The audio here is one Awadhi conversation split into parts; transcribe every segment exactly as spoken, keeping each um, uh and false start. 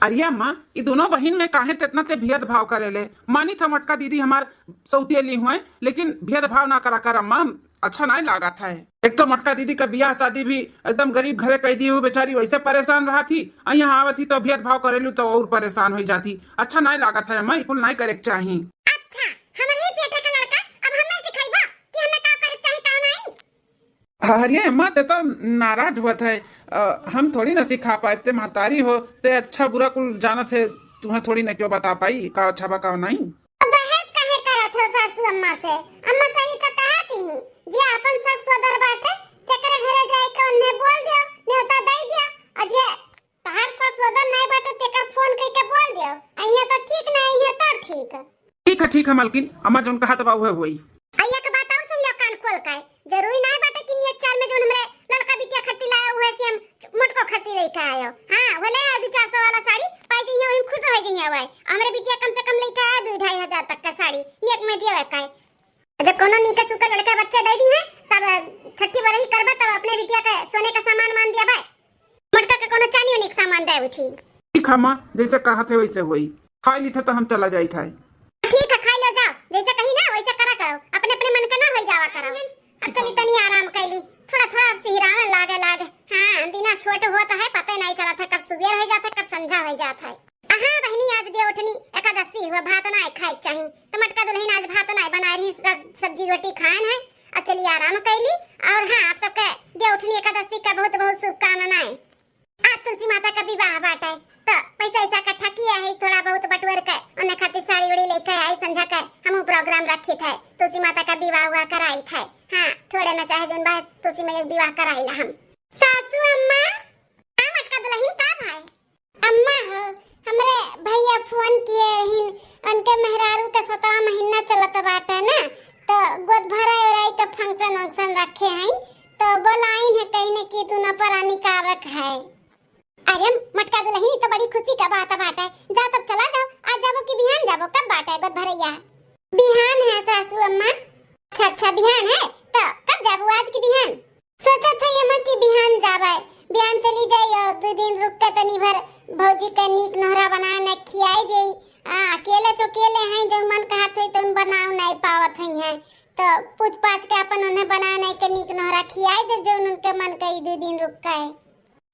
अरे अम्मा, ई दोनों बहिन में काहे ते इतना ते भेदभाव करेले? मानी था मोटका दीदी हमार सौतेली हुए, लेकिन भेदभाव ना करा कर अम्मा, अच्छा नाहीं लागत है। एक तो मोटका दीदी का बियाह शादी भी एकदम गरीब घरे कइ दी हुई बेचारी, वैसे परेशान रहा थी, और यहाँ आवत ही तो भेदभाव करेलू तो और परेशान होइ जाती। अच्छा नाहीं लागत है अम्मा, ई कुल नाहीं करे के चाही। अच्छा, हमरे ही पेटे का लड़का अब हमें सिखाइबा कि हमें का करे के चाही, का नाहीं? अरे अम्मा, ते तो नाराज हुआ था। अ, हम थोड़ी ना सिखा पाए, ते महतारी हो, ते अच्छा बुरा कुल जानत है, तुम्हें थोड़ी ना क्यों बता पाई का अच्छा बा का नाहीं। तो बहस काहे करत हो सासू अम्मा से? अम्मा सही तो कहत ही, जे आपन सास सोदर बाटे, तेकरे घरे जाए के उन्हें बोल दियो, न्योता दे दियो, और जे तहार सास सोदर नाहीं बाटे, तेका फोन कइके बोल दियो, अइहे तो ठीक, नाहीं अइहे तो ठीक। ठीक है, ठीक है मलकिन, अम्मा जौन कहत बा उहे होई। आ एक बात और सुन लो कान खोल के, जरूरी नाहीं बाटे कि नियत चाल में जौन हमरे ललका बिटिया खट्टी लायो उहे से हम मोटको खट्टी लेके आयो। हाँ, वो ले आयो दो चार सौ वाला साड़ी, पाई जइहे, वही खुश हो जइहे। वही हमरे बिटिया कम से कम लेके आया दो ढाई हजार तक का साड़ी, नियत में दिया हुआ है। जब कोनो नीके सुके लड़का बच्चा दे दी है, तब छठी बरही करबा, तब अपने बिटिया के सोने का सामान मान दिया भाई। मोटका के कोनो चानी उनी के सामान दे उठी। ठीक है माँ, जैसे कहत है वैसे होई। खाई ली था तो हम चला जाई था। ठीक है, खाई लो जाओ, जैसे कही ना वैसे करा करो, अपने अपने मन के ना होई जावा करो। अब चली तनी आराम कैली, थोड़ा थोड़ा अब सिहरावे लागे लागे। हाँ, दिना छोट होत है, पता ही नहीं चलत है कब सुबेर हो जात है, कब संझा हो जात है। हाँ बहिनी, आज देवउठनी एकादशी हुआ, भात ना खाए के चाही, तो मोटका दुलहिन आज भात ना बनाए रही, सब सब्जी रोटी खाएन है। अब चली आराम कैली, और हाँ, आप सबके देवउठनी एकादशी का बहुत बहुत शुभकामनाएं। आज तुलसी माता का विवाह बाटे, तो पैसा ऐसा इकट्ठा किया है, थोड़ा बहुत बटवर के, उन्हें खातिर साड़ी उड़ी लेके आई, संझा के हमहू प्रोग्राम रखी थे, तुलसी माता का विवाह हुआ कराई थे। हाँ, थोड़े में चाहे जोन बा तुलसी मैया के विवाह कराई ला हम। सासू अम्मा, का मोटका दुलहिन का भाई? अम्मा हो, हमरे भैया फोन किए रहिन, उनके मेहरारू के सतवा महीना चलत बाटे ना, तो गोद भराई ओराई के फंक्शन वंक्शन रखे हैं, तो बोलाइन है कहीं ने कि तू न परानी का आवक है। अरे मोटका दुलहिन, ई तो बड़ी खुशी का बात बाटे। जा तब चला जाओ, आज जाबो कि बिहान जाबो? कब बाटे गोद भरैया? बिहान है सासू अम्मा। अच्छा अच्छा, बिहान है, तो कब जाबो, आज कि बिहान? सोचत है अम्मा कि बिहान जाबे, बिहान चली जाई और दो दिन रुक के तनी भर भौजी के नीक नोहरा बनाए न खियाई देई। आ, अकेले चोकेले हैं, जौन मन कहत है तौन बनाओ नहीं पावत है हैं, तो पूछ पाछ के अपन उन्हें बनाए नहीं के नीक नोहरा खियाई दे, जौन उनके मन करी दो दिन रुक के।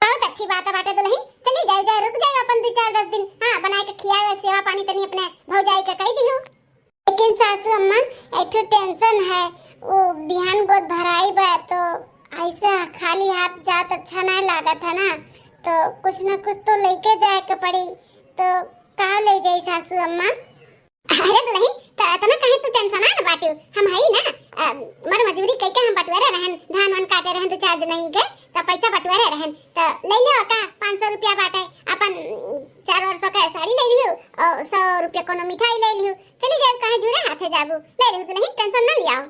बहुत अच्छी बात है बाटे दुलहिन, चली जाए, जाए, रुक जाए अपन दो चार दस दिन। हाँ, बनाए के खियावे, सेवा पानी तनी अपने भौजाई के कही दियो। लेकिन सासू अम्मा, एक ठो टेंशन है, वो बिहान गोद भराई बा, तो ऐसे खाली हाथ जात अच्छा नहीं लागत है ना, तो कुछ ना कुछ तो लेके जाए के पड़ी। तो का ले जाई सासू अम्मा? अरे दुलहिन, तो इतना कहीं तू टेंशन ना बाटियो, हम हई ना। अ, मर मजूरी कइके हम बटुअरे रहन, धान वान काटे रहन, तो चार्ज नहीं के, तो पैसा बटुअरे रहन, तो ले लियो का, पाँच सौ रुपया बाटे, अपन, उम, चार वार सौ का साड़ी ले लियो, और सौ रुपया कोनो मिठाई ले लियो, चली जाए कहीं जुरे हाथे जाबू, ले लियो दुलहिन, टेंशन ना लियाओ।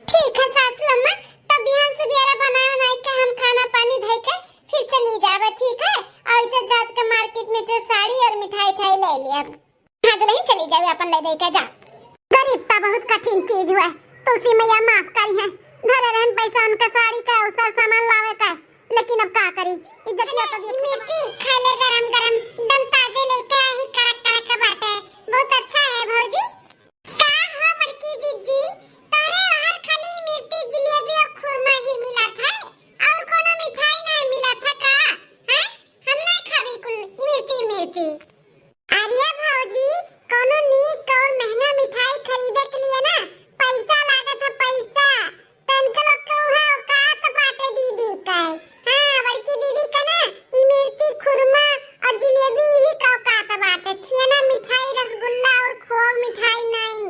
ठीक है सासू अम्मा, तब बिहान सुबेरा बनाए बनाए के हम खाना पानी धई के फिर चली जाबे, ठीक है? और इसे जात के मार्केट में से साड़ी और मिठाई ठाई ले लिया। हाँ दुलहिन, चली जावे अपन ले दे के जा। गरीब त बहुत कठिन चीज हुआ, तुलसी मैया माफ करी है। धरे रहन पैसा उनका साड़ी का, उसर सामान लावे का, लेकिन अब का करी, इज्जतिया तो ई मिर्ची खा ले गरम गरम, दम ताजे लेके आई, कड़क कड़क के बाटे, बहुत अच्छा है भौजी। का हो बड़की जिज्जी, तोरे वहार खाली मिर्ची, जिलेबी और खुरमा ही मिलत है, और कोनो मिठाई नहीं मिलत है का? हैं? हम नहीं खाबी कुल ई मिर्ची, मिर्ची। अरे भौजी, कौनो नीक और महंगा मिठाई खरीदे के लिए ना पैसा लागत है, पैसा। तनके लोग के उहे औकात बाटे दीदी का। हाँ, बड़की दीदी का ना इमरती खुरमा और जिलेबी ही का औकात बाटे। छियना मिठाई, रसगुल्ला और खोआ मिठाई नहीं।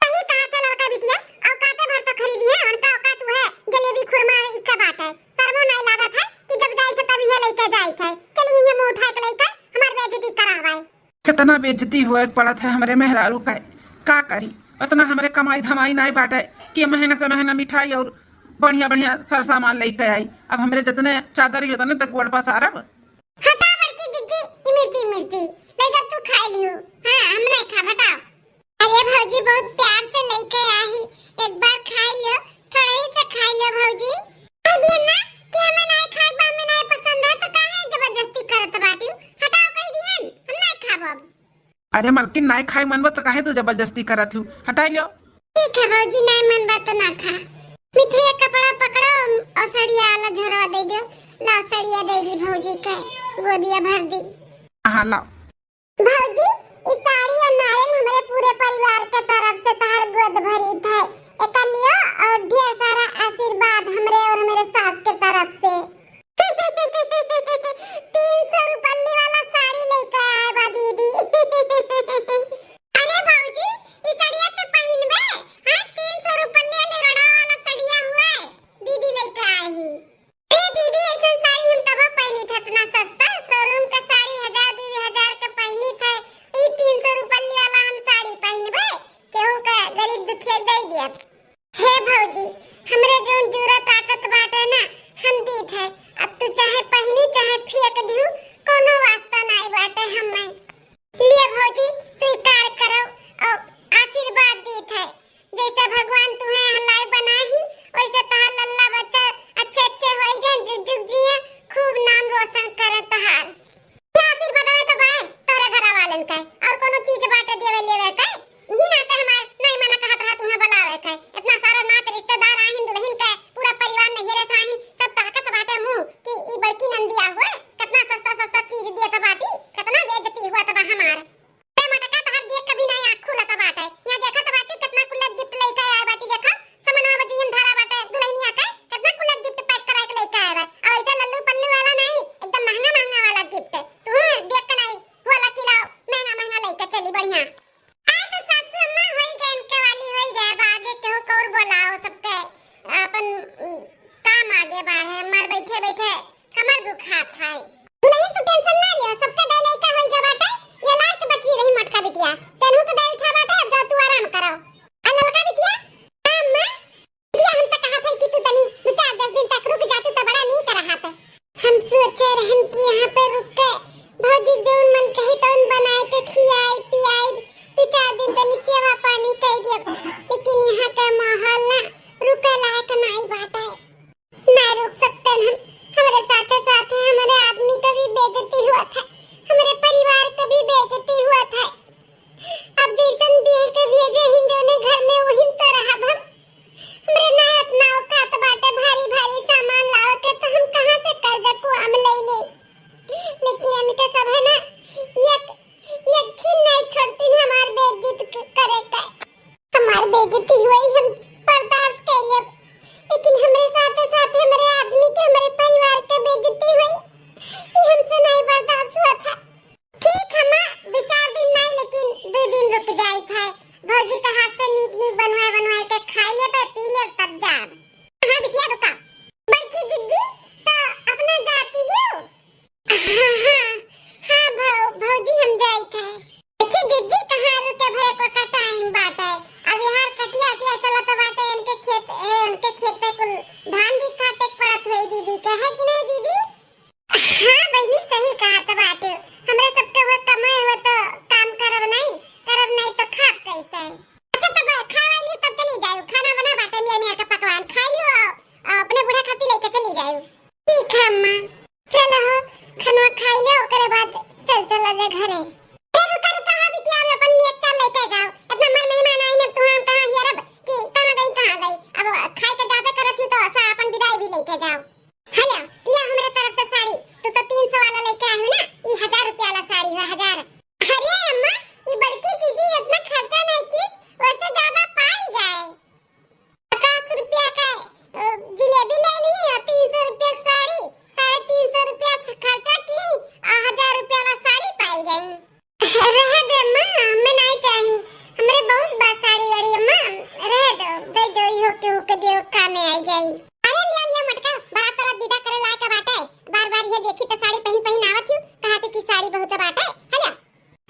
सही कहा था लड़का बिटिया, औकाते भर तो खरीदी है, उनका औकात उहे जलेबी खुरमा इका बाटे। शर्मो नहीं लागत है कि जब जाई थे तब ये लेके जाई थे। चलिए ये मुंह उठा के लेके हमार बेइज्जती करावाए। कितना बेइज्जती होए पड़त है हमरे मेहरारू का, का करी? उतना हमरे कमाई धमाई नाई बाटे कि महंगा से महंगा मिठाई और बढ़िया बढ़िया सर सामान लेके आई। अब हमरे जितने चादर ही उतने तक गोड़ पसारब। हटा बड़की जिज्जी, इमरती इमरती, ले जा तू खाई लियो। हाँ, हम नहीं खाब, हटाओ। अरे भौजी, बहुत प्यार से लेके आई, एक बार खाई लियो, थोड़ा ही से खाई लियो भौजी। कह दिए ना कि हमें नहीं खाए बा, हमें नहीं पसंद है, तो काहे जबरदस्ती करत बाटियो? हटाओ, कह दिए, हम अरे मलकिन, नाय खाए मन बा तो काहे तू जबरदस्ती करत हूँ? हटाई लियो। ठीक है भौजी, नाय मन बा तो ना खा। मिठिया कपड़ा पकड़ो और सड़िया वाला झोरवा दे दो। लाओ सड़िया दे दी भौजी के, गोदिया भर दी। हाँ लाओ। भौजी, ई साड़ी और नारियल हमरे पूरे परिवार के तरफ से तहार गोद भरी थे। एका लियो और ढेर सारा आशीर्वाद हमरे और हमरे सास के तरफ से। तीन सौ रुपल्ली वाला साड़ी लेके आए बा दीदी। अरे भौजी, ई सड़िया तो पहिनबे? हाँ, तीन सौ रुपल्ली वाली रोड़ा वाला सड़िया हुए, दीदी लेके आए ही। अरे दीदी, ऐसन साड़ी हम कबो पहिनी थे इतना सस्ता? शोरूम का साड़ी हजार, दू हजार का पहिनी थे, ई तीन सौ रुपल्ली वाला हम साड़ी पहिनबे? केहू का गरीब दुखिया दे दिया। हे भौजी, हमरे जौन जूरा ताकत बाटे ना, हम दीत है। अब तू चाहे पहिनू, चाहे फेंक दिहू, कोनो वास्ता नाई बाटे हमें। लिए भौजी, स्वीकार करो और आशीर्वाद दीत है। जैसे भगवान तुहे हलाई बनाहिन, वैसे तहार लल्ला बच्चा अच्छे अच्छे होई जाए, जुग जुग जिए, खूब नाम रोशन करे तहार। ये आशीर्वाद आवे तो बाय तोरे घरा वालन का, और कोनो चीज बाटे देवे लेवे का। यही नाते हमार नाई मना कहत रहा तुहे बुलावे का। इतना सारा नात रिश्तेदार आहिन, दुल्हन के पूरा परिवार नैहरे से आहिन, सब ताकत बाटे मुंह कि ई बड़की नंदिया हुए, कितना सस्ता सस्ता चीज दिया था बाटी, कितना बेइज्जती हुआ था हमार। ए मटका, तहार देख के भी नाई आँख खुलत बाटे। यहाँ देखत बाटी कितना कुल gift लइके आए बाटी, देखा समनवा बजियन धरा बाटे दुल्हनिया के, कितना कुल gift pack कराए के लइके आए बा। अब ऐसा लल्लू पल्लू वाला नाई, एकदम महंगा महंगा वाला gift। तू देख के नाई होला कि लाओ महंगा महंगा लइके चली बढ़िया। आए तो सासू अम्मा होई गए, इनके वाली होई गए, अब आगे केहू कौर बोलाओ, सबके अपन, उम, काम आगे बढ़े, हमार बैठे बैठे कमर दुखात है। दुल्हन तू tension ना लियो, सबके दे लइका होई गए बाटे, ये last बची रही मोटका बिटिया, तेनहू के दे उठा बाटे, अब जाओ तू आराम करो। आ ललका बिटिया, हाँ अम्मा, बिटिया हम तो कहत है कि तू तनी दो चार दस दिन तक रुक जातू तो बड़ा नीक रहत। हम सोचे रहन कि यहाँ पे रुक के भौजी जौन मन कही तौन बनाए के खियाई पियाई, दो चार दिन तनी सेवा पानी कर दिया, लेकिन यहाँ का माहौल ना रुके लायक नाई बाटे। ना रुक सकते हम, हमरे साथे साथे हमरे आदमी का भी बेइज्जती हुआ था, हमरे परिवार का भी बेइज्जती हुआ था। अब जैसन बिया के भेजे ही जौने घर में वही तो रहब हम। हमरे ना इतना औकात बाटे भारी भारी सामान लावे के, तो हम कहाँ से कर्जा कुआम ले ले? लेकिन इनके सब है ना, एक, एक छीन नहीं छोड़तीन हमार बेइज्जत क-, करे का। हमार बेइज्जती हुई हम बर्दाश्त कर लेब, लेकिन हमरे साथे साथे हमरे आदमी के, हमरे परिवार के बेइज्जती हुई, ये हमसे नहीं बर्दाश्त हुआ था। ठीक है माँ, दो चार दिन नहीं, लेकिन दो दिन रुक जाई था। भौजी का हाथ से नीक नीक बनवाए बनवाए के खाई लेबे, पी लेब, तब जाब। हाँ बिटिया रुका। बड़की जिज्जी, तो अपना जाती हो? हाँ, हाँ, हाँ भौ-, भौजी हम जाई थे। देखी जिज्जी कहाँ रुके भरे को का टाइम बाटे। अब यार कटिया उटिया चलत बाटे, इनके खेत, ए, इनके खेत पे कुल धान भी काटे के पड़त होई दीदी के, है कि नहीं दीदी? हाँ बहिनी, सही कहत बाटे। हमरे सबके हुए कमाए हुए तो काम करब नहीं, करब नहीं तो खाब कैसे? अच्छा, तब खाए वाली तब चली जायु, खाना बना बाटे, मियाँ मियाँ का पकवान खाई लियो, आ, आ, अपने बूढ़ा खातिर लेके चली जायु। ठीक है अम्मा, चलो हो, खाना खाई ले, ओकरे बाद चल चला जाए घरे। ए, रुका, रुका, हाँ बिटिया, हम अपन नियत चाल लेके जाओ। इतना मर मेहमान आई न, तू हम कहाँ हियरब कि कहाँ गई, कहाँ गई? अब खाए के जाबे करत ही तो सा अपन विदाई भी लेके जाओ। हेलो, लिया हमरे तरफ से साड़ी। तू तो तीन सौ वाला लेके आई हो ना, ई हजार रुपया वाला साड़ी हो, हजार। अरे अम्मा, ई बड़की जीजी इतना खर्चा नहीं की, वैसे ज्यादा पाई गए। पचास रुपया का, अ, जिलेबी ले ली और तीन सौ रुपया की साड़ी, साढ़े तीन सौ रुपया ख-, खर्चा की और हजार रुपया वाला साड़ी पाई गई। रहे दे अम्मा, हमें नहीं चाहिए, हमरे बहुत बा साड़ी वाड़ी अम्मा, रहे दो, दे दो, इहो केहू के दियो, कामे आई जाई। अरे लिया, लिया मटका, बारात वारात विदा करे लायक बाटे, बार बार ये देखी तो साड़ी पहन पहन आवत हूँ, कहा थे कि साड़ी बहुत बाटे, है ना?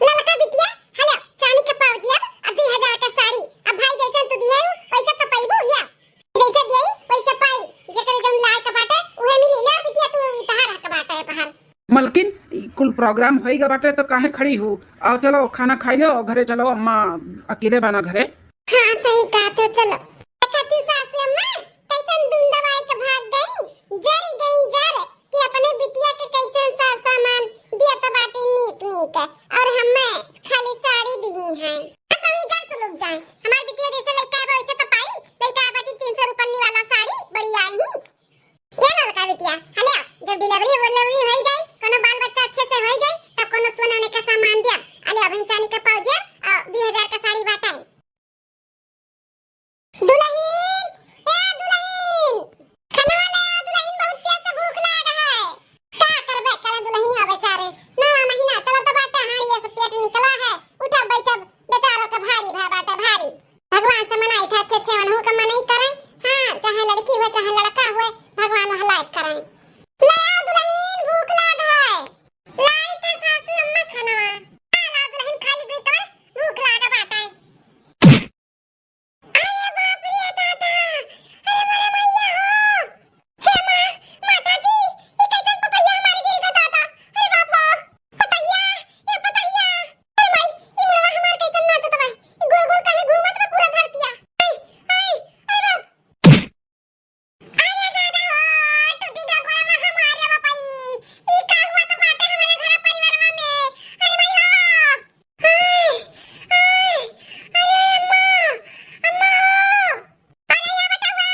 ललका बिटिया, हेलो, चांदी के पाउजिया, अब दुई हजार का साड़ी, अब भाई जैसन तू दिए हो, वैसे तो पइबू, लिया। जैसे दिए, वैसे पाई, जेकरे जौन लायक बाटे, उहे मिली, लिया बिटिया, तू इतहार हक बाटे, पहन। मलकिन, ई कुल प्रोग्राम होइगा बाटे तो काहे खड़ी हो? आओ चलो, खाना खाई लो, घरे चलो, अम्मा अकेले बना घरे। हाँ, सही कहा तो, चलो। देखा तू सासू अम्मा, कैसन धुन दवाई के भाग गई, जरी गई जर, कि अपने बिटिया के कैसन साज सामान दिया तो बाटी नीक नीक, और हमें खाली साड़ी दी है। आ, कभी जा से लोग जाए। हमार बिटिया जैसे लइका है, वैसे तो पाई। लइका है बाटी तीन सौ रुपये वाला साड़ी, बड़ी आई ही। ये ललका बिटिया, हले आ, जब delivery वलीवरी होई जाई, कोनो बाल बच्चा अच्छे से होई जाई, तब कोनो सोना ने का सामान दिया। अले अभी चांदी का पाउजे, आ, दो हज़ार का साड़ी बाटा है। दुलहिन, ए दुलहिन, खाना वाला दुलहिन, बहुत तेज से भूख लाग है। का करबे करे दुलहिनिया बेचारे, नवा महीना चलत बाटे, हाड़िया से पेट निकला है, उठब बैठब बेचारो के भारी भा बाटे भारी। भगवान से मनाई था अच्छे अच्छे वनहु का मनई करे। हाँ, चाहे लड़की हुए चाहे लड़का हुए, भगवान वह लायक करे। ले आओ दुलहिन, भूख लाग है। लाई था सासू अम्मा खानवा। आ ला दुलहिन, खाली दुई तवा, भूख लाग बाटे। अरे बाप रे दादा, अरे मोरे मैया हो। हे माँ, माता जी, ये कैसन पतैया हमारे गिर गए दादा। अरे बाप हो, पतैया, ये पतैया। अरे माई, ये मुड़वा हमार कैसन नाचत बा। ये गोल गोल काहे घूमत बा पूरा धरतिया। आई, आई, अरे बाप। अरे दादा हो, टूटी का गोड़वा हमारे बापाई। ई का हुआ तो बाटे हमारे घर परिवारवा में। अरे माई हो। हाय, हाय, अरे अम्मा, अम्मा हो। अरे या बेटवा,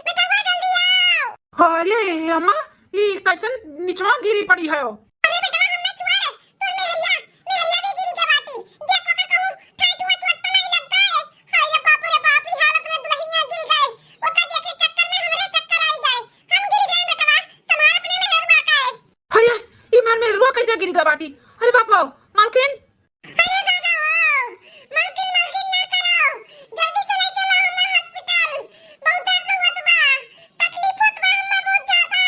बेटवा जल्दी आओ। अरे अम्मा, ई कैसन निचवा गिरी पड़ी है? अरे बेटवा, हमें छुआ रे, तोर मेहरिया, मेहरिया भी गिरी के बाटी। देखो का कहूँ, ठाई ठुआ चोट तो नहीं लग गए? हाय रे बाप रे बाप, ई हालत में दुलहिनिया गिर गए। ओका देखे चक्कर में हमरे चक्कर आई गए। हम गिर गए बेटवा, संभाल अपने मेहरुआ का है। अरे, ई मार मेहरुआ कैसे गिर गए बाटी? अरे बाप हो, मालकिन। अरे दादा हो, मालकिन, मालकिन ना करो। जल्दी से ले चलो हमें hospital। बहुत दर्द होत बा, तकलीफ होत बा हमें बहुत ज्यादा।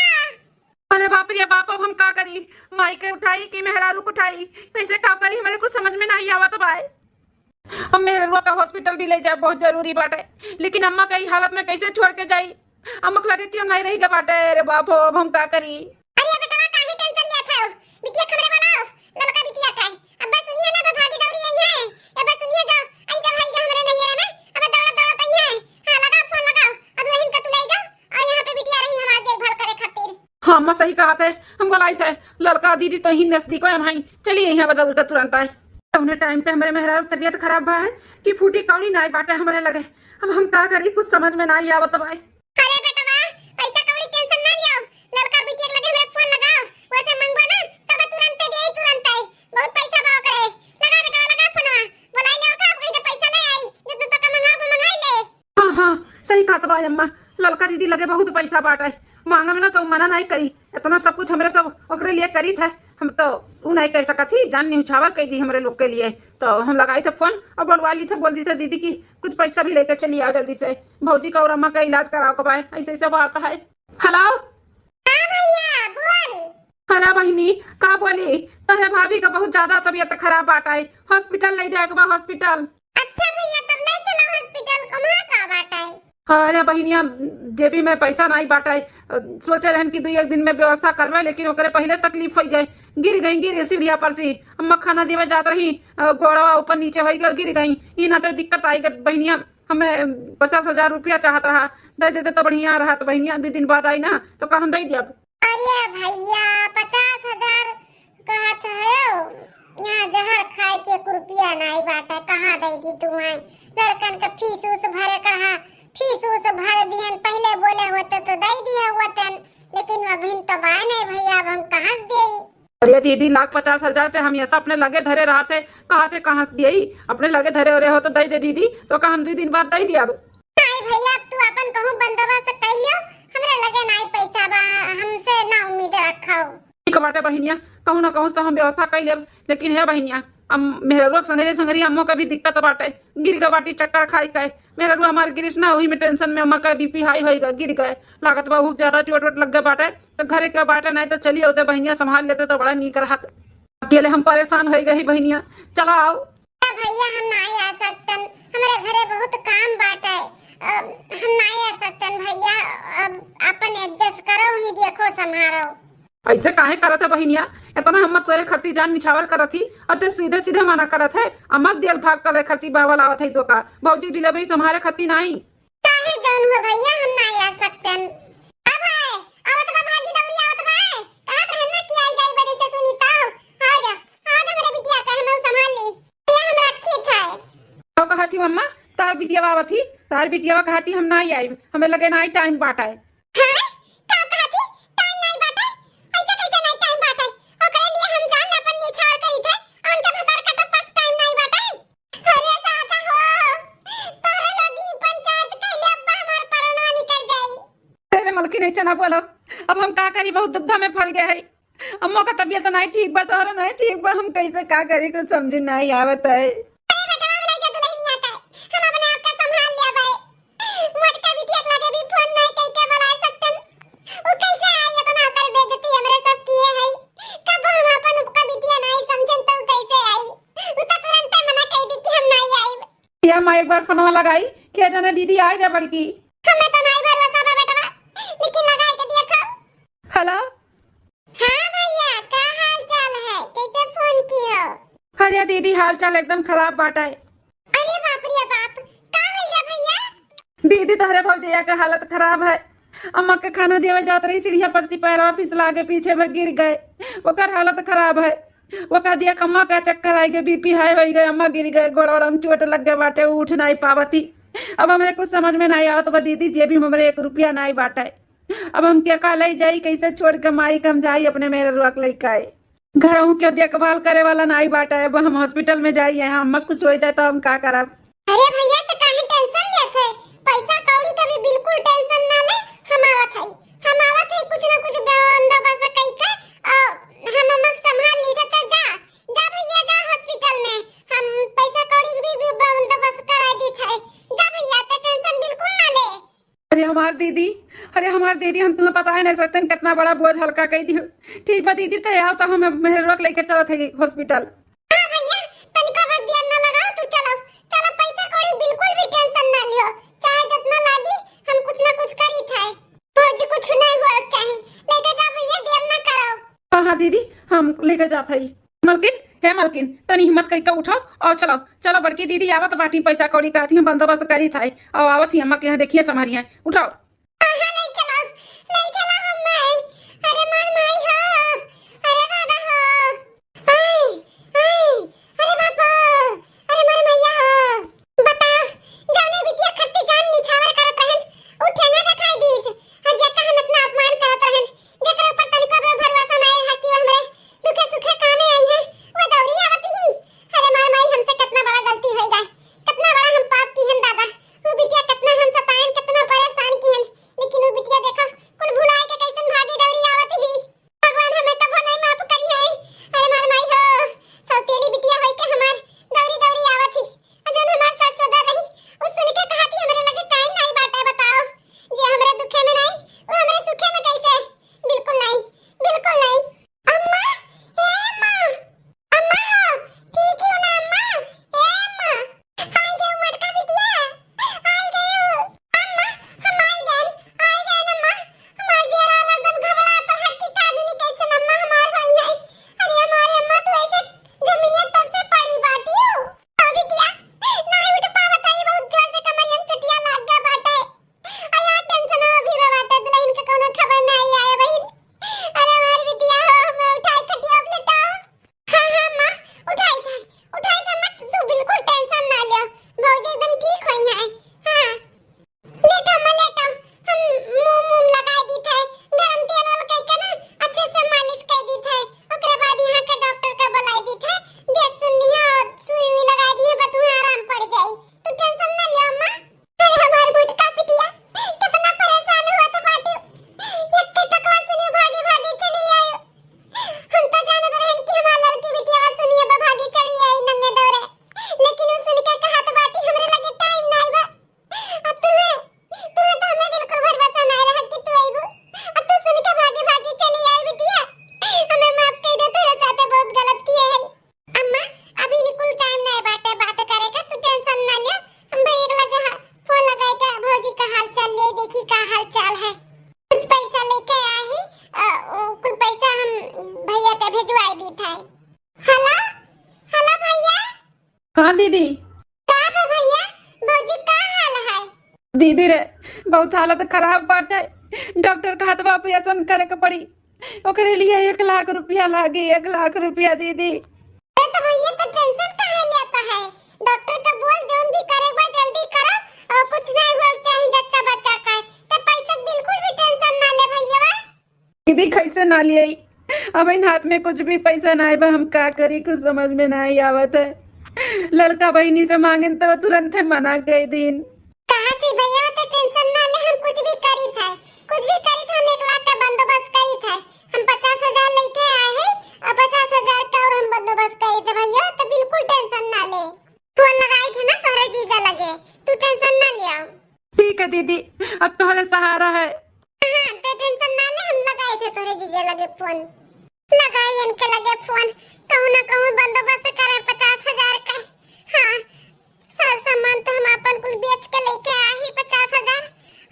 अरे बाप रे बाप, अब हम का करी? माई के उठाई कि मेहरारू के उठाई? कैसे का करी? हमरे कुछ समझ में नाही आवत बाय। अब मेहरुआ का hospital भी ले जाए बहुत जरूरी बाटे, लेकिन अम्मा का ई हालत में कैसे छोड़ के जाई? अम्मा के लगे कि हम नहीं रही के बाटे। अरे बाप हो, अब हम का करी? अरे बेटवा, काहे tension लेत हो? बिटिया खबरे बोलाओ, ललका बिटिया का है। अब बस सुनिए ना, अब भागी दौड़ी आई है। अब बस सुनिए जाओ, आई जब हई हमरे नैहरे में, अब दौड़त दौड़त आई है। हाँ, लगाओ phone लगाओ, अब वहीं का तू ले जाओ, और यहाँ पे बिटिया रही हमारी देखभाल करे खातिर। हाँ, अम्मा सही कहत है, हम बोलाई थे, ललका दीदी तो ही नजदीक है, हम चली यहाँ बदल उनका तुरंत आए। उन्हें time पे हमरे मेहरारू तबियत खराब बा है कि फूटी कौड़ी नाई बाटे हमरे लगे। अब हम का करी, कुछ समझ में नाई आवत बाय। अरे बेटवा, पैसा कौड़ी tension ना लियो, ललका बिटिया के लगे हमरे phone लगाओ, वैसे मंगवा ना, तब तुरंते दे, तुरंते। बहुत पैसा बा ओकरे। लगा बेटवा, लगा फोनवा, बोलाई ले ओका, कहीं से पैसा ले आई, जितना तक मंगाओ, मंगाई ले। हाँ, हाँ, सही कहत बा अम्मा, ललका दीदी लगे बहुत पैसा बाटे, मांगे में ना तो मना नहीं करी, इतना सब कुछ हमरे सब ओकरे लिए करी थे, हम तो उ नहीं कह सकत ही, जान निहुछावर कह दी हमरे लोग के लिए। तो हम लगाई थे phone और बोलवा ली थे, बोल दी थे दीदी की कुछ पैसा भी लेके चली आओ जल्दी से, भौजी का और अम्मा का इलाज कराओ के बाय, ऐसे ऐसे बात है। Hello। हाँ भैया, बोल। अरे बहिनी, का बोली, तोहरे भाभी का बहुत ज्यादा तबियत खराब बाटे, hospital ले जाए के बा, hospital। अच्छा भैया, तब ले चलो hospital, कहाँ का बाटे? अरे बहिनिया, जेबी में पैसा नहीं बाटे, सोचे रहन कि दुई एक दिन में व्यवस्था करबे, लेकिन ओकरे पहले तकलीफ हो गए, गिर गई, गिर सीढ़िया पर से। अम्मा खाना देवे जात रही, अ, गोड़वा ऊपर नीचे हो गए, गिर गई। ई ना तो दिक्कत आई गई बहिनिया, हमें पचास हजार रुपया चाहत रहा, दे देते तो बढ़िया रहत बहिनिया, दो दिन बाद आई ना तो का हम दे दियब। अरे भैया, पचास हजार कहत हो, यहाँ जहर खाए के एक रुपया नहीं बाटे, कहाँ दे दी तू है? लड़कन के फीस उस भरे कहा, फीस उस भर दियन, पहले बोले होते तो दे दिए होते, लेकिन अभी तो बाय नहीं भैया, अब हम कहाँ से देई? अरे दीदी, लाख पचास हजार ते हम ये सब अपने लगे धरे रहते, कहा थे कहाँ से दिए? अपने लगे धरे हो रहे हो तो दे दे दीदी, तो का हम दो दिन बाद दे दिया अब? नहीं भैया, अब तू अपन कहूँ बंदोबस्त कर लियो, हमरे लगे नहीं पैसा बा, हमसे ना उम्मीद रखो। ठीक बाटे बहिनिया, कहूँ ना कहूँ से तो हम व्यवस्था कर लेब, लेकिन हे बहिनिया, अब मेहररुआ के संगरी संगरी अम्मो के भी दिक्कत बाटे, गिर के बाटी चक्कर खाई के, मेहररुआ हमार गिरिस ना, वही में tension में अम्मा का BP high होई गा, गिर गए, लागत बा बहुत ज्यादा चोट वोट लग गए बाटे, तो घरे के बाटे नहीं तो चली होते बहिनिया संभाल लेते तो बड़ा नीक रहत। अकेले हम परेशान हो गई बहिनिया, चला आओ। भैया हम नहीं आ सकतन, हमारे घरे बहुत काम बाटे, अ, हम नहीं आ सकतन भैया, अब अपन adjust करो, ही देखो संभारो। ऐसे काहे करत है बहिनिया, इतना हम तोरे खती जान निछावर करत ही, और ते सीधे सीधे मना करत है, अमक दियल भाग करे खती बावल आवत है तो का, भौजी delivery संभारे खती नहीं। काहे जौन हो भैया, हम ना आ सकतन। अब है, आवत बा भागी दौरी आवत बा। कहत रहन ना कि आई जाई बजे से सुनी तो। आ जा, आ जा मेरे बिटिया, कहे हम अम्मा, तार बिटिया आवत ही, तार बिटिया कहती हम नाई आइब, हमें लगे नाई टाइम बाटा है। हाँ? का कहती? टाइम नाई बाटा है? ऐसे कैसे नाई टाइम बाटा है? ओकरे लिए हम जान अपन निछावर करी थे, उनके भतार का तो पास टाइम नाई बाटा है। अरे दादा हो, तोहरे लोग ई पंचायत कइले अब्बा हमार परनवा निकल जाई। अरे मलकिन, ऐसे ना बोलो, अब हम का करी, बहुत दुविधा में फंस गए हैं। अम्मा का तबीयत नहीं ठीक बा, तोहरा नहीं ठीक बा, हम कैसे का करी, कुछ समझ नहीं आवत है। अरे बेटवा, हम ले जा दुल्हनिया का, हम अपने आप का संभाल लिया भाई। मोटका बिटिया के लगे भी फोन नहीं कई के बुला सकतन। वो कैसे आई इतना अकल बेइज्जती हमरे सब किए है। कब हम अपन का बिटिया नहीं समझन तो कैसे आई? वो तो तुरंत मना कई दी कि हम नहीं आइब। या माँ एक बार फोनवा लगाई, के जाने दीदी आ जा बड़की। हमें तो नहीं भरोसा बा बेटवा, लेकिन लगाई के देखो। हेलो। हाँ भैया, का हाल चाल है? कैसे फोन कियो? अरे दीदी, हाल चाल एकदम खराब बाटा है। अरे बाप रे बाप, का भैया भैया? दीदी, तोहरे भौजैया के हालत खराब है। अम्मा के खाना देवे जात रही, सीढ़िया पर से पैरवा फिसला के पीछे में गिर गए, ओकर हालत खराब है। ओकर दिया अम्मा का चक्कर आई गए, बीपी हाई होई गए, अम्मा गिर गए, गोड़ ओड़ में चोट लग गए बाटे, उठ नहीं पावती। अब हमें कुछ समझ में नहीं आवत बा दीदी, जेबी में हमरे एक रुपया नहीं बाटे। अब हम के का ले जाई, कैसे छोड़ के माई के हम जाई अपने मेहररुआ के लेके आए? घरहू के देखभाल करे वाला नाई बाटे, अब हम हॉस्पिटल में जाई, यहाँ अम्मा कुछ हो जाए तो हम का करब? अरे भैया, तो काहे टेंशन लेत है? पैसा कौड़ी का भी बिल्कुल टेंशन ना ले, हम आवत है, हम आवत है, कुछ ना कुछ बंदोबस्त कई के, आ, हम अम्मा के संभाल ली थे, तो जा, जा भैया, जा हॉस्पिटल में, हम पैसा कौड़ी के भी, भी बंदोबस्त करा दी थे, जा भैया, तो टेंशन बिल्कुल ना ले। अरे हमार दीदी, अरे हमार दीदी, हम तुम्हें पता ही नहीं सकते कितना बड़ा बोझ हल्का कई दियो। ठीक बा दीदी, तो आओ तो हम मेहररुआ के लेके चलत है हॉस्पिटल। हाँ भैया, तनिको भर दिया ना लगाओ, तू चलो, चलो, पैसा कौड़ी बिल्कुल भी टेंशन ना लियो, चाहे जितना लागी हम कुछ ना कुछ करी थे। भौजी कुछ नहीं हुआ चाही, लेके जा भैया, देर ना करो। हाँ हाँ दीदी, हम लेके जात हई। मलकिन, हे मलकिन, तनी हिम्मत कइके उठो और चलो, चलो बड़की दीदी आवत बाटी, पैसा कौड़ी का अथी हम बंदोबस्त करी था और आवत ही अम्मा के यहाँ देखिए संभारी है, उठो। हाँ, हाँ, ले चलो, ले चलो हम माई। अरे मार माई हो, अरे दादा हो, आई, आई, अरे बापा, अरे मार मैया हो। बता, जाने बिटिया खत्ती जान निछावर करत रहन, उ ठेंगा देखाई दीस, और जेका हम इतना अपमान करत रहन, जेकरे ऊपर तनिको भी भरोसा नाई रहा कि वो हमरे दुखे सुखे कामे आई है, वो दौरी आवत ही। अरे मार माई, हमसे कितना बड़ा गलती हो गए, कितना बड़ा हम पाप किहन दादा। वो बिटिया कितना हम सतायन, कितना परेशान किहन, लेकिन वो बिटिया देखो, कुल भुलाए के कैसन भागी दौरी आवत ही। भगवान हमें कबो नहीं माफ करी है। अरे मार माई हो, सौतेली बिटिया होई के हमार दौरी दौरी आवत ही। और जौन हमार सास ससुर रही, उ सुन के कहा थी, "हमरे लगे टाइम नहीं बाटे, बताओ। जे हमरे दुखे में नहीं, वो हमरे सुखे में कैसे?" बिल्कुल नहीं, बिल्कुल नहीं। अम्मा, ए अम्मा, अम्मा हो, ठीक हो ना अम्मा? ए अम्मा, आई गयो मोटका बिटिया, आई गयो। अम्मा, हम आई गए, आई गए अम्मा। हमार जियरा एकदम घबरात है कि का जानी कैसन अम्मा हमार होई है। अरे हमारे अम्मा, तू ऐसे जमीनिया तर से पड़ी बाटी हो। ओ बिटिया, नहीं उठ पावत है, बहुत जोर से कमरिया में चोटिया लाग गया बाटे। आ यार टेंशन हो भी बाटे, दुल्हन के कोनो खबर नहीं आए बहिन। अरे हमार बिटिया हो, हमें उठाए खटिया पे लेटाओ। हाँ, हाँ, माँ, उठाई था, उठाई था, मत, तू बिल्कुल टेंशन ना लियो, भौजी एकदम ठीक होई है। हाँ, लेटो, माँ, लेटो, हम मोम वोम लगा दी थे, गरम तेल वाल कई के ना अच्छे से मालिश कर दी थे, ओकरे बाद यहाँ के डॉक्टर का बुलाई दी थे, देख सुन लिया और सुई उई लगा दी है, बस वहाँ आराम पड़ जाई, तू टेंशन ना लियो, माँ। अरे हमार मोटका बिटिया, कितना परेशान हुआ था बाटी। एक के टकवा सुनी भागी भागी चली आई। हम तो जानत रहन कि हमार लड़की बिटिया बस सुनिए बा भागी चली आई नंगे दौरे। लेकिन उ सुन के कहत बाटी हमरे लगे टाइम नाई बा। अब तुम्हें, तुम्हें तो हमें बिल्कुल भरोसा नाई रहा कि तू आईबू। अब तू सुन के भागी भागी चली आई बिटिया। हमें माफ कर दे, तोरे साथे बहुत गलत किए है। अम्मा, अभी निकुल टाइम नहीं बाटे बात करे के, तू टेंशन ना ले। हम भैया के लगे हा-, फोन लगाए के भौजी का हाल चाल ले, देखी का हाल चाल है। कुछ पैसा लेके आई, अ, ओ, कुल पैसा हम भैया के भिजवाई दी था। हेलो, हेलो भैया। हाँ दीदी। का बा भैया, भौजी का हाल है? दीदी रे, बहुत हालत खराब बाटे। डॉक्टर कहत बा ऑपरेशन करे के पड़ी, ओकरे लिए एक लाख रुपया लागी, एक लाख रुपया दीदी। अरे तो भैया तो टेंशन काहे लेता है? डॉक्टर का बोल जौन भी करे ठीक, कैसे ना लियाई? अब इन हाथ में कुछ भी पैसा नाई बा, हम का करी, कुछ समझ में नाई आवत है। लड़का बहिनी से मांगेन तो तुरंत है मना कई दिन। कहा थी भैया, तो टेंशन ना ले, हम कुछ भी करी थे, कुछ भी करी थे, हम एक लाख का बंदोबस्त करी थे। हम पचास हजार लेके आए हैं और पचास हजार का और हम बंदोबस्त करी थे भैया, तो बिल्कुल टेंशन ना ले। फोन लगाई थे ना तोहरे जीजा लगे, तू टेंशन ना लिया। ठीक है दीदी, अब तोहरे सहारा है। हाँ, ते टेंशन ना ले, हम लगाई थे तोहरे जीजा लगे फोन। लगाई इनके लगे फोन, कहूँ ना कहूँ बंदोबस्त करें पचास हजार का। हाँ, सर सामान तो हम अपन कुल बेच के लेके आए ही पचास हजार।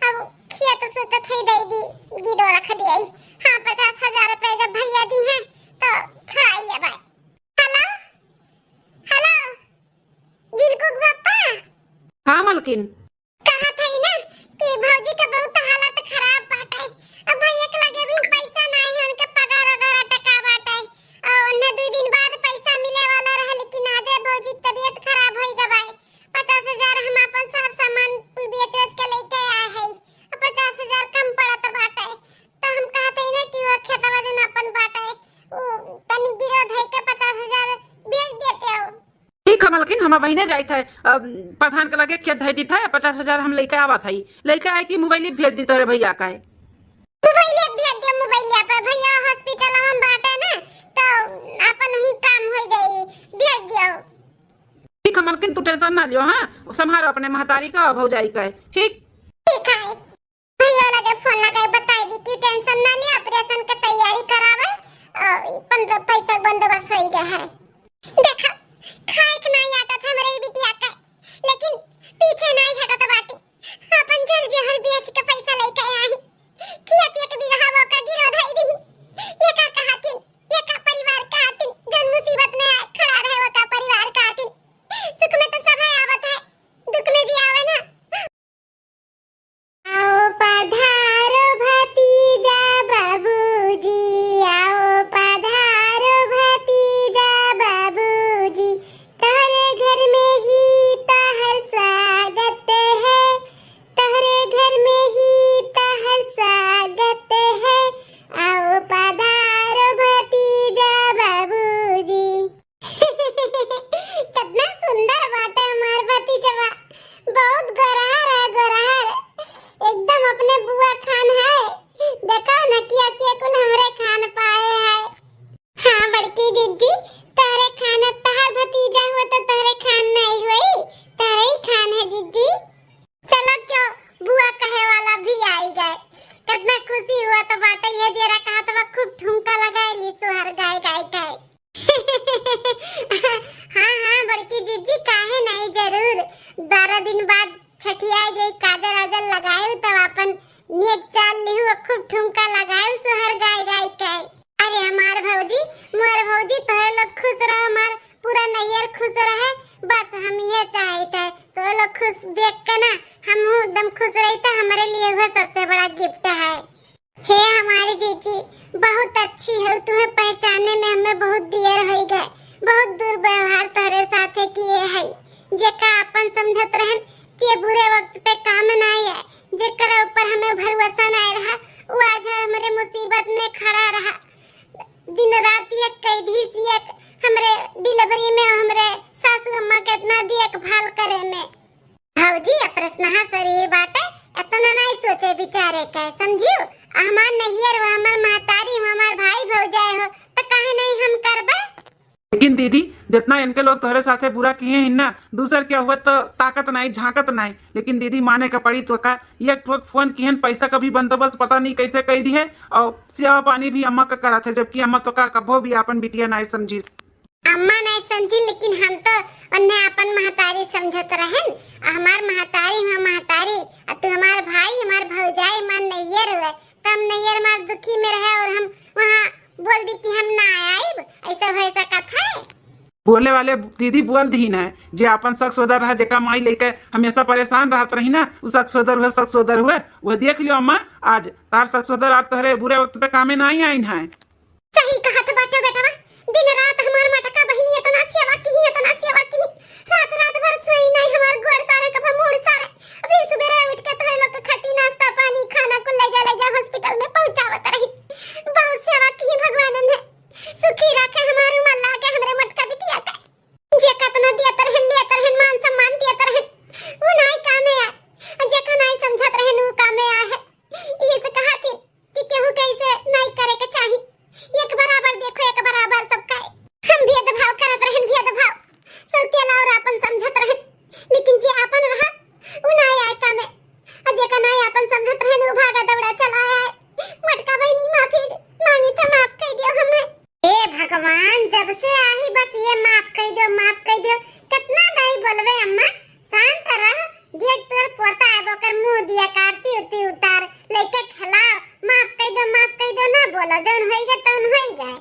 अब खेत सोचत है दे दी, गिरो रख दिया ही। हाँ, पचास हजार रुपए जब भैया दी हैं तो छुड़ाई ले भाई। हेलो, हेलो, जिनको पापा। हाँ मलकिन। कहा था ना कि भौजी का बहुत हालत खराब बाटे। अब भैया के लगे भी पैसा ना है, उनके पगार वगार अटका बाटे। और उन्हें दो दिन बाद पैसा मिले वाला रहे, लेकिन आज भौजी तबीयत खराब होई गवाए। पचास हजार हम अपन सार सामान कुल बेच बेच के लेके आए हैं। अब पचास हजार कम पड़त बाटे, तो हम कहते ही ना कि वो खेतवा जन अपन बाटे, वो तनी गिरो धई के पचास हजार बेच देते हो। ठीक है मलकिन, हम बहिने जाइत है, अब प्रधान के लगे खेत धई दीत है, पचास हजार हम लेके आवत है, लेके आए कि मोबाइल भेज दी तोरे भैया का है। मोबाइल भेज दे, मोबाइल पे भैया हॉस्पिटल में बाटे ना, तो अपन ही काम हो जाई, भेज दियो। ठीक है मलकिन, तू टेंशन ना लियो, हाँ, संभालो अपने महतारी का और भौजाई का है, ठीक? ठीक है। भैया लगे फोन लगाए, बताई दी कि टेंशन ना लिया, ऑपरेशन के तैयारी करावे, और बंदो-, पैसा बंदोबस्त हो गया है। देखा, खाए के नहीं आदत हमरे ई बिटिया का, लेकिन पीछे नहीं हटत बाटी। अपन जर जहर बेच के पैसा लेके आई, खेत एक बीघा वो का गिरो धई दी। ये का कहतिन, ये का परिवार कहतिन, जन मुसीबत में खड़ा रहे वो का परिवार कहतिन। सुख में तो सब है आवत है, दुख में जी आवे ना। आओ पधारो भतीजा बाबूजी, आओ पधारो भतीजा बाबूजी, तोहरे घर में ही तोहर स्वागत है, तोहरे घर में ही तोहर स्वागत है, आओ पधारो भतीजा बाबूजी। कितना सुंदर बाटे हमार भतीजवा, बहुत गोरहर है, गोरहर, एकदम अपने बुआ खान है। देखा नकिया के कुल हमरे खान पाए है। हाँ बड़की जिज्जी, तहरे खान, तहर भतीजा हुआ तो तहरे खान नहीं हुई, तहरे ही खान है जिज्जी। चलो क्यों, बुआ कहे वाला भी आई गए। कितना खुशी हुआ तो बाटे, ये जेरा कहा तो खूब ठुमका लगाए ली सोहर गाय गाय गाय। हाँ हाँ बड़की जिज्जी, काहे नहीं, जरूर। बारह दिन बाद छठिया जाई, काजर आजर लगाए तब अपन नेक चाल लिहू, खूब ठुमका लगाए सोहर गाय गाय के। अरे हमार भौजी, मोर भौजी, तोहरे लोग खुश रहो, हमार पूरा नैयर खुश रहे, बस हम ये चाहित है। तोहरे लोग खुश देख के ना हम एकदम खुश रही, तो हमारे लिए वह सबसे बड़ा गिफ्ट है। हे हमारी जीजी, बहुत अच्छी हो, तुम्हें पहचानने में हमें बहुत देर हो गए, बहुत दुर्व्यवहार तोहरे साथे किए है, जेका अपन समझत रहन ते बुरे वक्त पे काम ना आए, जेकर ऊपर हमें भरोसा ना रहा, वो आज हमरे मुसीबत में खड़ा रहा। दिन रात एक कैदी सी एक हमरे डिलीवरी में हमरे सासू अम्मा के इतना देखभाल करे में। भौजी, अब प्रश्न हा सही बाटे, इतना नहीं सोचे विचारे के, समझियो? हमार नैयर वो हमार महतारी हो, हमार भाई भौजाई हो, तो काहे नहीं हम करबे? लेकिन दीदी, जितना इनके लोग तोहरे साथे बुरा किए हैं ना, दूसर के हुआ तो ताकत नहीं, झांकत नहीं। लेकिन दीदी, माने का पड़ी तो का, ये ठोक फोन किहन, पैसा का भी बंदोबस्त पता नहीं कैसे कर दी है, और सेवा पानी भी अम्मा का करा थे, जबकि अम्मा तो का कभो भी अपन बिटिया नहीं समझीस। अम्मा नहीं समझी, लेकिन हम तो उन्हें अपन महतारी समझत रहन। आ हमार महतारी हुआ महतारी, आ तू हमार भाई, हमार भौजाई, हमार नैयर हुए, तो हम नैयर हमार दुखी में रहे और हम वहाँ बोल दी कि हम ना आइब, ऐसा हो सकत है? बोले वाले दीदी बोल दी ना, जे अपन सक सोदर रहा, जेका माई लेके हमेशा परेशान रहत रही ना, उ सक सोदर हुए, सक सोदर हुए, वो देख लियो अम्मा, आज तार सक सोदर आज तोहरे बुरे वक्त पे कामे ना आई आइन है। सही कहत बाटे बेटवा, दिन रात हमार मटका बहिनी इतना सेवा की, इतना सेवा की, रात रात भर सोई नहीं हमार गोड़ सारे, कब मुड़ सारे, अभी सुबेरे उठ के तोहरे लोग के खातिर नाश्ता पानी खाना कुल ले जा, ले जा हॉस्पिटल में पहुंचावत रही। माफ कइ दियो। कितना दाई बोलबे अम्मा, शांत रह। देख तोर पोता है, ओकर मुंह दिया, आरती उरती उतार, लइके खेलाओ। माफ कइ दो, माफ कइ दो ना बोलो, जौन होइगा तौन होइगा।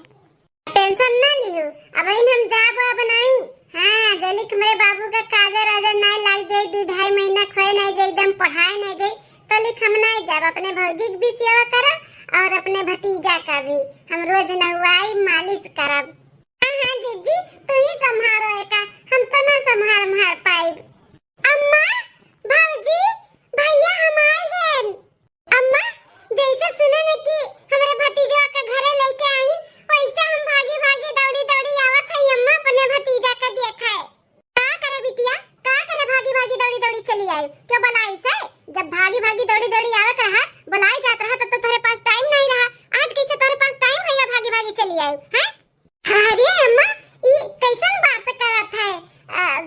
Tension ना लियो, अब इन हम जाबो अब नाई। हाँ, जलिक हमरे बाबू का काजर आजर नाई लाग जाई, दू ढाई महीना खोए नाई जाई, एकदम पढ़ाए नाई जाई, तो लिख हम नाई जाब। अपने भौजी के भी सेवा करब और अपने भतीजा का भी हम रोज नहवाई मालिश करब। हाँ, हाँ, जिज्जी, तू ही संभारो एका, हम तो ना संभार, संभार पाइब। अम्मा, भौजी, भैया, हम आइ गएन। अम्मा, जैसे सुने न कि हमरे भतीजवा के घरे लइके आई, वैसे हम भागी भागी दौड़ी दौड़ी आवत हई अम्मा, अपने भतीजा के देखे। का करे बिटिया, का करे भागी भागी दौड़ी दौड़ी चली आई? क्यों बुलाई से? जब भागी भागी दौड़ी दौड़ी आवत रहा, बुलाई जात रहा, तब तो तोहरे पास time नहीं रहा। आज कैसे तोहरे पास time है या भागी भागी चली आई, हैं? अरे अम्मा, ई कैसन बात करत है? अ,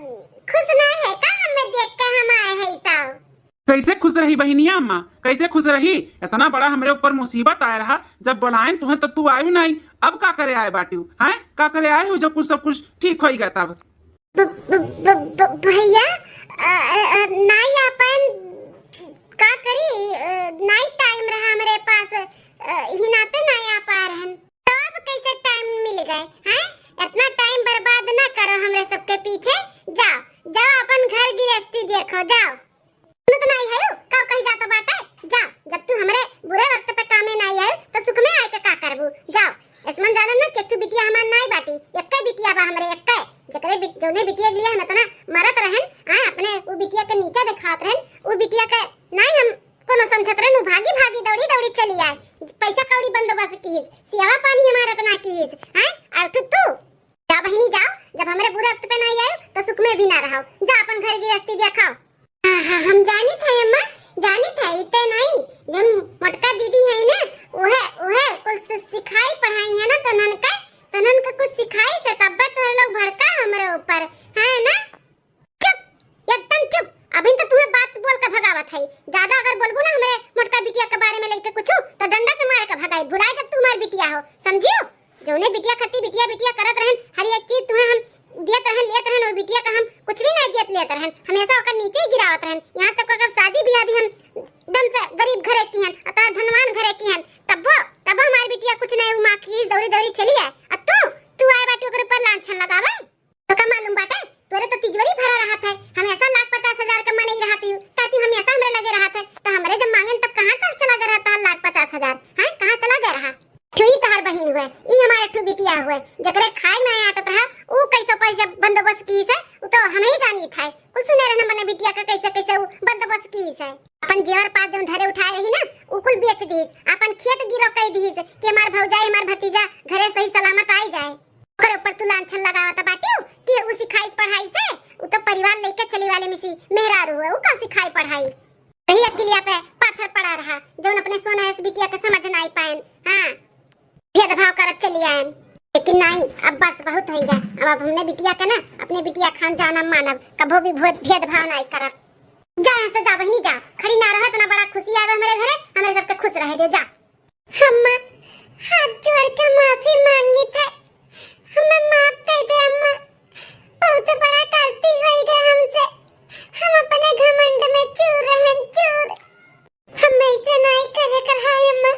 खुश नहीं है का हमें देख के हम आए हैं तो? कैसे खुश रही बहिनिया अम्मा, कैसे खुश रही? इतना बड़ा हमरे ऊपर मुसीबत आया रहा, जब बुलाएन तुहें तब तू आयु नहीं। अब का करे आए बाटिउ, हैं? का करे आए हो जब कुछ सब कुछ ठीक होइगा तब? ब-, ब-, ब-, ब-, भैया, अ, अ, अ, नाई आ पाएन, का करी, अ, नाई time रहा हमरे पास, अ, ही नाते नाई आ पा रहन। तो अब कैसे time मिल गए, हैं? इतना time बर्बाद ना करो हमरे सबके पीछे। जाओ, जाओ अपन घर गृहस्थी देखो, जाओ। सुनत नाई है, का कही जात बाटे? जाओ, जब तू हमरे बुरे वक्त पे कामे नाई आयो, तो सुख में आए के का करबू? जाओ, ऐसमन जानन ना कि एक ठो बिटिया हमार नाई बाटी, एक्के बिटिया बा हमरे, एक्के। जकरे बिट-, जौने बिटिया के लिए हम इतना मरत रहन, आ, अपने उ बिटिया के नीचा देखात रहन, उ बिटिया के नाई हम कोनो समझत रहन, उ भागी भागी दौड़ी दौड़ी चली आए, पैसा कौड़ी बंदोबस्त कीस, सेवा पानी हमार अपना कीस, हैं? और तू, तू जा बहिनी जाओ, जब हमरे बुरे वक्त पे नाई आयो, तो सुख में भी ना रहो। जा अपन घर गृहस्थी देखाओ। हाँ, हाँ, हम जानित है अम्मा, जानित है, इते नाई, जौन मोटका दीदी है ना, उहे, उहे कुछ सि-, सिखाई पढ़ाई है ना, तनन का, तनन का कुछ सिखाई से तब्बे तोहरे लोग भड़का हमरे ऊपर, है ना? चुप, एकदम चुप। अभी तो तुम्हें बात बोल के भगावत है। ज्यादा अगर बोलबू ना हमरे मोटका बिटिया के बारे में लेके कुछ, तो डंडा से मार के भगाई। भुलाए जब तू हमार बिटिया हो, समझियो? जौने बिटिया खट्टी बिटिया बिटिया करत रहन, हर एक चीज तुम्हें हम दियत रहन, लेत रहन, वो बिटिया का हम कुछ भी नहीं दियत लेत रहन, हमेशा ओकर नीचे ही गिरावत रहन। यहाँ तक ओकर शादी ब्याह भी हम एकदम से गरीब घरे की हन, अतार धनवान घरे की हन, तब्बो, तब्बो हमार बिटिया कुछ नहीं, वो माँ की दौड़ी दौड़ी चली आए। अब तू, तू आए बाटी ओकर ऊपर लांछन लगावे। तो का मालूम बाटे, तोरे तो तिजोरी भरा रहत है, हमेशा लाख पचास हजार का मनई रहत ही, कहती हमेशा हमरे लगे रहत है, तो हमरे जब मांगेन तब कहाँ तक चला गया रहता है लाख पचास हजार, हैं, कहाँ चला गया रहा? ठुई तोहर बहिन हुए, ई हमारे ठु बिटिया हुए, जकरे खाए ना आटत रहा, ऊ कैसे पैसे बंदोबस्त कीस है, ऊ तो हम ही जानित है। कुल सुने रहन अपने बिटिया का कैसे कैसे ऊ बंदोबस्त कीस है। अपन जेवर पात जौन धरे उठाए रही ना, ऊ कुल बेच दीस, अपन खेत गिरो कई दीस कि हमार भौजाई, हमार भतीजा घरे सही सलामत आई जाए। ओकर ऊपर तू लांछन लगावत बाटियो कि ऊ सिखाइस पढ़ाई से, ऊ तो परिवार लेके चली वाले मिसी मेहरारू हुए, ऊ का सिखाई पढ़ाई? वही अकिलिया पे पाथर पड़ा रहा, जौन अपने सोना एस बिटिया के समझ ना आई पाएन। हाँ, भेदभाव करत चली आएन। लेकिन नहीं, अब बस बहुत होइगा। अब, अब हमने बिटिया के ना, अपने बिटिया खान जानब मानब, कभो भी भोद-, भेदभाव नहीं करब। जा यहाँ से, जा बहिनी, जा, खड़ी ना रहो, इतना बड़ा खुशी आवे हमरे घरे, हमरे सबके खुश रहे दे, जा। अम्मा, हाथ जोड़ के माफी मांगित है, हमें माफ कर दे अम्मा, बहुत बड़ा गलती होई गए हमसे, हम अपने घमंड में चूर रहन, चूर। हम ऐसे नाई करे कर हाय अम्मा।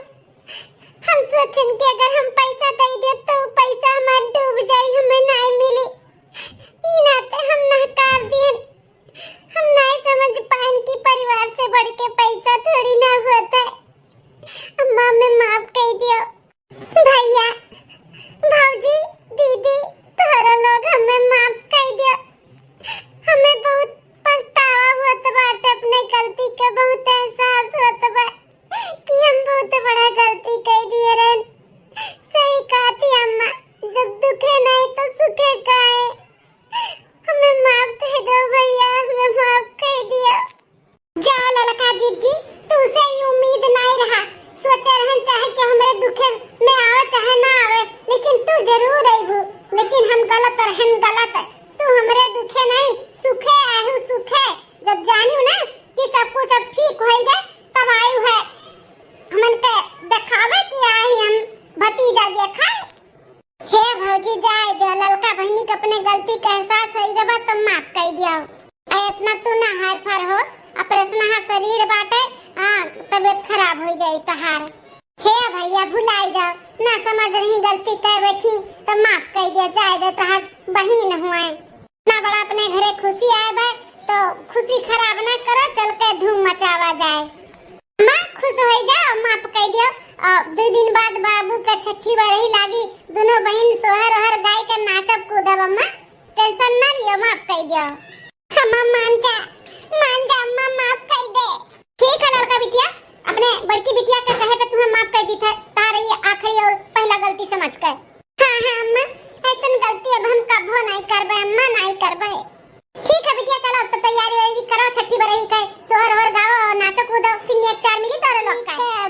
हम सोचन कि अगर हम पैसा दे देब तो उ पैसा हमार डूब जाई, हमें नाई मिली। ई नाते हम नहकार दियन। हम नाई समझ पाएन कि परिवार से बढ़ के पैसा थोड़ी ना होता है। अम्मा, हमें माफ कर दियो। भैया, भौजी, दीदी, तोहरा लोग हमें माफ कर दियो। हमें बहुत पछतावा होत बाटे, अपने गलती के बहुत एहसास होत बा कि हम बहुत बड़ा गलती कर दिए रहन। सही कहती अम्मा, जब दुखे नहीं तो सुखे काहे? हमें माफ कर दो भैया, हमें माफ कर दियो। जा ललका जिज्जी, तू से ई उम्मीद नाई रहा। सोचे रहन चाहे कि हमरे दुखे में आवे चाहे ना आवे, लेकिन तू जरूर अइबू। लेकिन हम गलत रहन, गलत। तू हमरे दुखे नहीं, सुखे आहू सुखे। जब जानू ना कि सब कुछ अब ठीक होई गए, तब आयु है हमन के देखावे कि आई हम भतीजा देखा। हे भौजी, जाए दे, ललका बहिनी के अपने गलती के एहसास होई गबा, तो माफ कई दियो। आ इतना तू ना हाय फर हो, ऑपरेशन हा शरीर बाटे, हाँ, तबीयत खराब हो जाई तहार। हे भैया, भुलाई जाओ, ना समझ रही गलती कर बैठी, तो माफ कई दियो, जाए दे, तहार बहिन हुए। इतना बड़ा अपने घरे खुशी आए बा, तो खुशी खराब ना करो, चल के धूम मचावा जाए। माँ खुश हो जाओ, माफ कई दियो। आ, दो दिन बाद बाबू का छठी बरही लागी, दोनों बहिन सोहर ओहर गाय के नाचब कूदब अम्मा, टेंशन ना लियो, माफ कई दियो। अम्मा मान जा, मान जा अम्मा, माफ कई दे। ठीक है लड़का बिटिया, अपने बड़की बिटिया के कहे पे तुम्हें माफ कई दी था, तार ये आखिरी और पहला गलती समझ कर। हाँ, हाँ, अम्मा, ऐसन गलती अब हम कबो नहीं करबे, अम्मा, नहीं करबे। ठीक है बिटिया, चलो, अब तो तैयारी वैयारी करो, छठी बरही के, सोहर ओहर गाओ और नाचो कूदो, फिर नेक चार मिली तोरे लोग का।